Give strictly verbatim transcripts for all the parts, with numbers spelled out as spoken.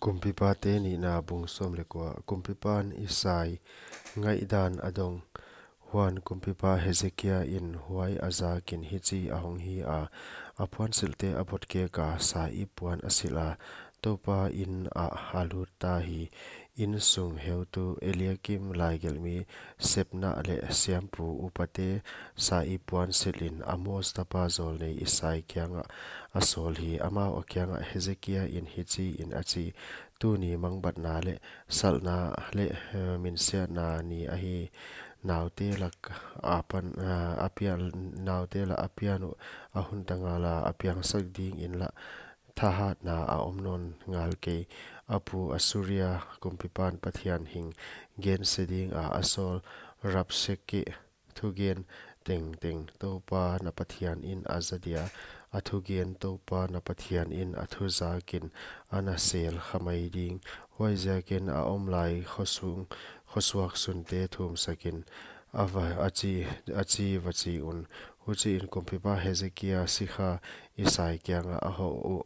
Kumpipate nihna bung sawm leh kua. Kumpipan Isai ngaihdan a dong. Huan kumpipa Hezekia in huai a zakin hichi a hong hi a, a puansilhte a botkek a, sa ip puan a silh a, Toupa in ah a lut ta hi. Insung heutu Eliakim, laigelhmi Sepna leh siampu upate sa ip puansilh in Amos tapa jawlnei Isai kiangah a sawl hi. Amau a kiangah Hezekia in hichiin a chi, Tuni mangbatna leh salhna leh, eh, minsiatna ni ahi. Naute lak a pan, eh, a pian, naute lak a pian uh a hun ta ngal a, a piangsak dingin lah thahatna a om nawn ngal kei. A pu Assuria kumpipan Pathian hing gense dinga a sawl Rabshake thugen tengteng Toupa na Pathian in a za dia, a thugen Toupa na Pathian in a thu zakin a na sel kha mai ding. Huaiziakin a omlai khosung, khosuak sunte thumsakin a va, a chi, a chi va chi un. Huchiin kumpipa Hezekia sikha Isai kiangah a hoh uh.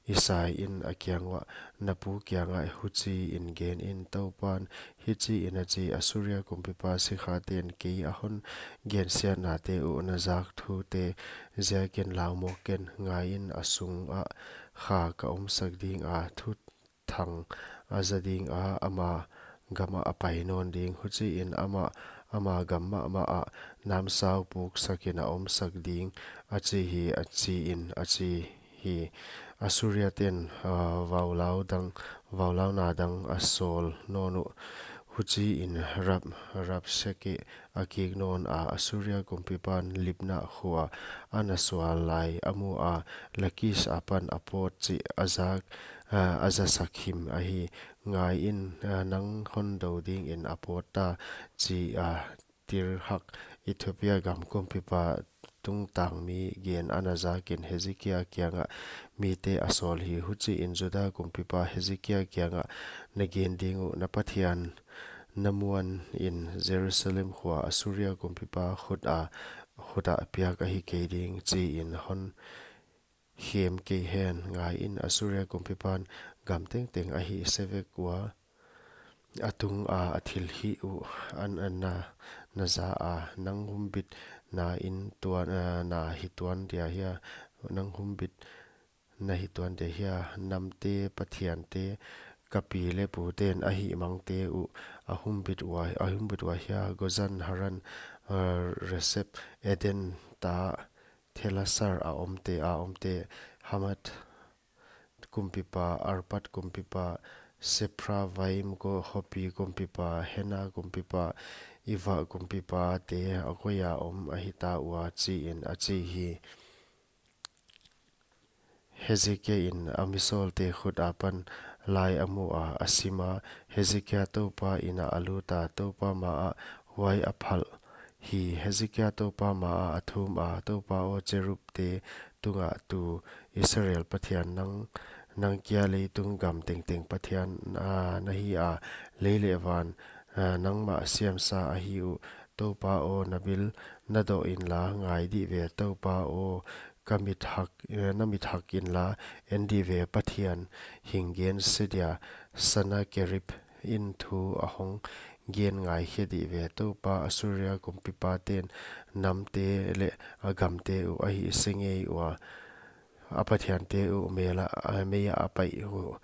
Isai in a kiang uah, Na pu kiangah huchiin gen in, Toupan hichiin a chi, Assuria kumpipa sikhaten kei a hon gensiatnate uh na zak thute ziakin lau mawk ken. Ngaiin, a sungah kha ka omsak dinga, thuthang a za dinga, ama gamah a pai nawn ding. Huchiin amah, ama gam mahmah ah namsau puksakin a omsak ding, a chi hi, a chiin a chi hi. Assuria ten, ah, vaulau dang, vaulauna dang a sawl nawn uh. Huchiin Rab, Rabshake a kik nawn a, Assuria kumpipan Libna khua a na sual lai a mu a, Lakish apan a pawt chih a zak, ah, a zasak him ahi. Ngaiin, ah, nang hon do dingin a pawt ta, chi a Tirhak, Ethiopia gam kumpipa tungtangmi gen a na zakin Hezekia kiangah mite a sawl hi. Huchiin Juda kumpipa Hezekia kiangah na gen ding uh, na Pathian na muanin Jerusalem khua Assuria kumpipa khut a, khut ah piak ahi kei ding, chiin hon khem kei hen. Ngaiin, Assuria kumpipan gam tengteng a hihse vek ua, a tunga a thilhih uh an, an na, na za a, nang humbitna in tuan, ah, na hi tuan dia hia, nang humbit na hi tuan dia hia, namte, pathiante, ka pi leh puten a hihmangte uh a humbit ua, a humbit ua hia, Gozan, Haran, ah, Resep, Eden ta, Thelasar a omte, a omte, Hamath kumpipa, Arpad kumpipa, Sephar, Vaim ko, Hophi kumpipa, Hena kumpipa, Ivvah kumpipa te a koia om ahi ta ua, chiin a chi hi. Hezekia in a misawlte khut apan lai a mu a, a sim a, Hezekia Toupa in ah a lut a, Toupa ma ah huai a phalh hi. Hezekia Toupa ma ah a thum a, Toupa aw, cherubte tungah tu Israel Pathian nang, nang kia leitung gam tengteng Pathian, ah, na hi a, lei leh van, ah, nangmah siamsa ahi uh. Toupa aw, na bil na doh inla ngai dih ve, Toupa aw, ka mit hak, eh, na mit hak inla en dih ve, Pathian hing gense dia Sannakerib in thu a hong gen ngaikhe dih ve, Toupa, Assuria kumpipaten namte leh a gamte uh a hihse ngei ua, a pathiante uh mel ah, a mei ah a paih uh,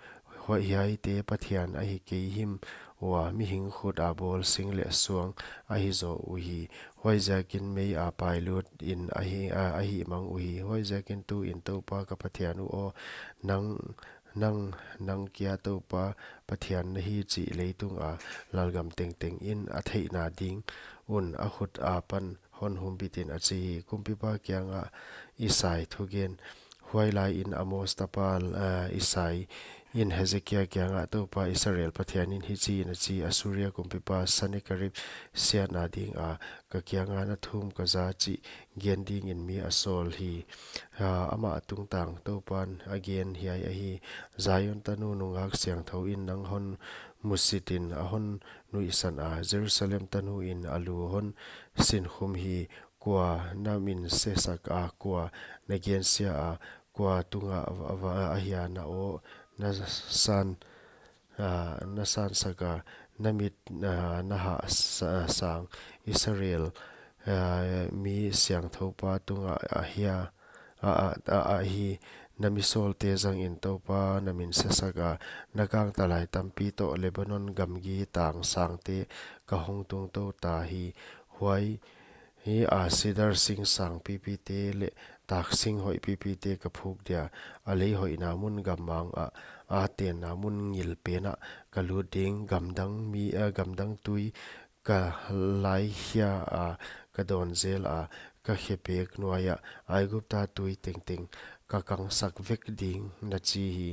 huai hiaite Pathian ahi kei him ua, mihing khut a bawl sing leh suang ahi zaw uhi. Huaiziakin mei a pailut in a hi, a, a hihmang uhi. Huaiziakin tuin Toupa ka Pathian uh aw, nang, nang, nang kia Toupa Pathian na hi chih leitung a lalgam tengteng in a theihna ding un a khut apan hon humbit in, a chi hi. Kumpipa kiangah Isai thugen. Huailaiin Amos tapa, eh, Isai in Hezekia kiangah, Toupa Israel Pathian in hichiin a chi, Assuria kumpipa Sannakerib siatna dinga ka kianga na thum ka za chih gen dingin mi a sawl hi. Ah, amah tungtang Toupan a gen hiai ahi. Zion tanu nungak siangthou in nang hon musitin a hon nuihsan a, Jerusalem tanu in a lu hon sinkhum hi. Kua na minsesak a, kua na gensia a, kua tunga va, va, ahia na aw na san ah, na sansak a, na mit, ah, na hah sa-, sang, Israel, ah, mi siangthoupa tungah, ah, hia, ah, ah, ah, ah, hi, na mi sawlte zangin Toupa na min siasak a, na gangtalai tampi toh Lebanon gamgi tang sangte ka hong tungtou ta hi. Huai hi a sidar sing sang pipite leh tak sing hoih pipite ka phuk dia, a lei hoihna mun gammang ah, a tenna mun ngilpen ah ka lut ding, gamdang mi, eh, gamdang tui ka laikhia a, ka dawn zel a, ka khepek nuai ah, Aigupta tui tengteng ka kangsak vek ding, na chi hi.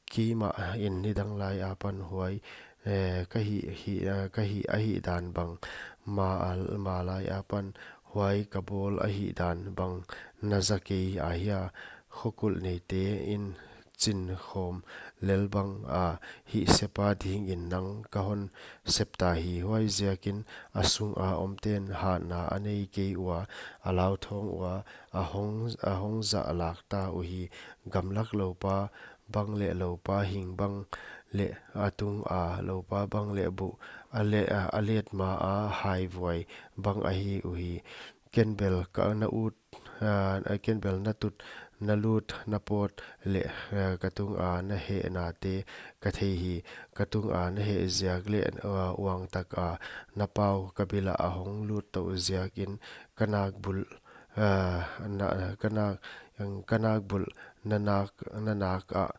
Keimah in nidang lai apan huai, eh, ka hih, hih, eh, ka hih, a hihdan bang, ma, ma lai apan huai ka bawl a hihdan bang na za kei a hia, khokulh neite in chinkhawm lel bang a hih sepa dingin nang ka hon sep ta hi. Huaiziakin a sunga omten hatna a nei kei ua, a lauthawng ua, a hong, a hong zahlak ta uhi. Gamlak loupa bang leh loupa hing bang leh a tunga loupa bang leh buh a le-, a, a let ma a haivuai bang ahi uhi. Ken bel ka na ut, ah, ken bel na tut, na lut, na pawt leh, ah, ka tunga na hehnate ka thei hi. Ka tunga na heh ziak leh, ah, uang taka na pau ka bila a hong lut tou ziakin ka nak bulh, ah, na, ka nak, ka nak bulh, na nak, na nak ah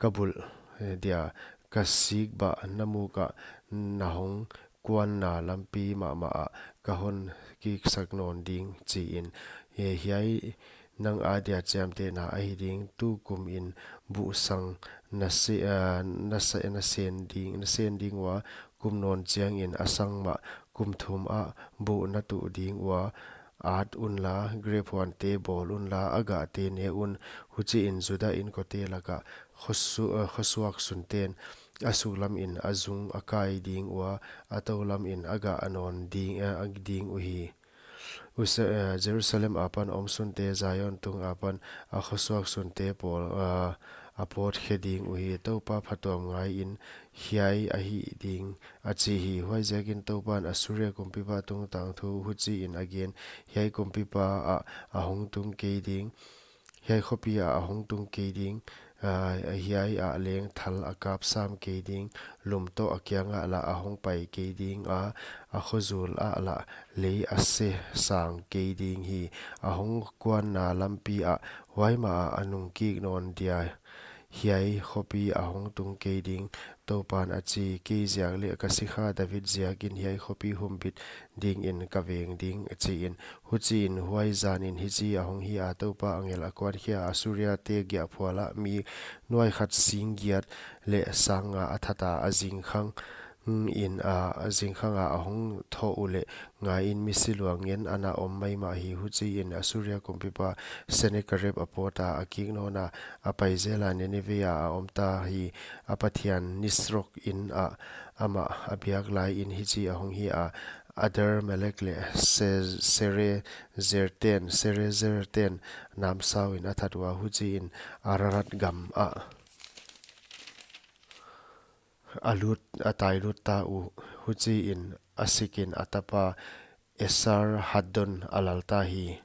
ka bulh, eh, dia, ka sikbah na muk ah na hong kuanna lampi mahmah ah ka hon kiksak nawn ding, chi in. Hi-, hiai nang adia chiamtehna ahi ding, tukum in buhsang na se-, ah, na se-, na sen ding, na sen ding ua, kum nawn chiangin a sang mah kum thum ah buh na tuh ding ua, at unla, grep huante bawl unla, a gahte ne un, huchiin Juda inkote laka khosu-, eh, khosuak sunten a suklamin a zung a kai ding ua, a toulamin a gah a nawn ding, eh, a ding uhi. Usa-, eh, Jerusalem apan om sunte Zion tung apan a khosuak sunte pawl, eh, a pawt khe ding uhi. Toupa phatuam ngaiin hiai ahi ding, a chi hi. Huaiziakin Toupan Assuria kumpipa tungtang thu huchiin a gen, hiai kumpipa ah a hong tung kei ding, hiai khopi ah a hong tung kei ding, ah, hiai ah leng thal a kap sam kei ding, lum toh a kiangah lah a hong pai kei ding a, a khozul ah lah lei a se sang kei ding hi. A hong kuanna lampi ah huai mah ah a nung kik nawn dia, hiai khopi a hong tung kei ding. Toupan a chi, kei ziak leh ka sikha David ziakin hiai khopi humbit dingin ka veng ding, a chi in. Huchiin huai zanin hichi a hong hi a, Toupa angel a kuankhia, Assuria te giahphual ah mi nuai khat sing giat leh sang nga a that a, a zingkhang in a, a zingkhang a, a hong thoh uleh ngaiin misi luang ngen ana om maimah hi. Huchiin Assuria kumpipa Sennacherib a pawt a, a kik nawn a, a pai zel a, Nineveh ah a om ta hi. A pathian Nisrok in ah amah a biak laiin hichi a hong hi a, Adar-melek leh Se-, Sare-, zer ten, Sarezer ten namsauin a that ua, huchiin Ararat gam ah a lut, a tailut ta uh, huchiin a sikin a tapa Esar-haddon a lal ta hi.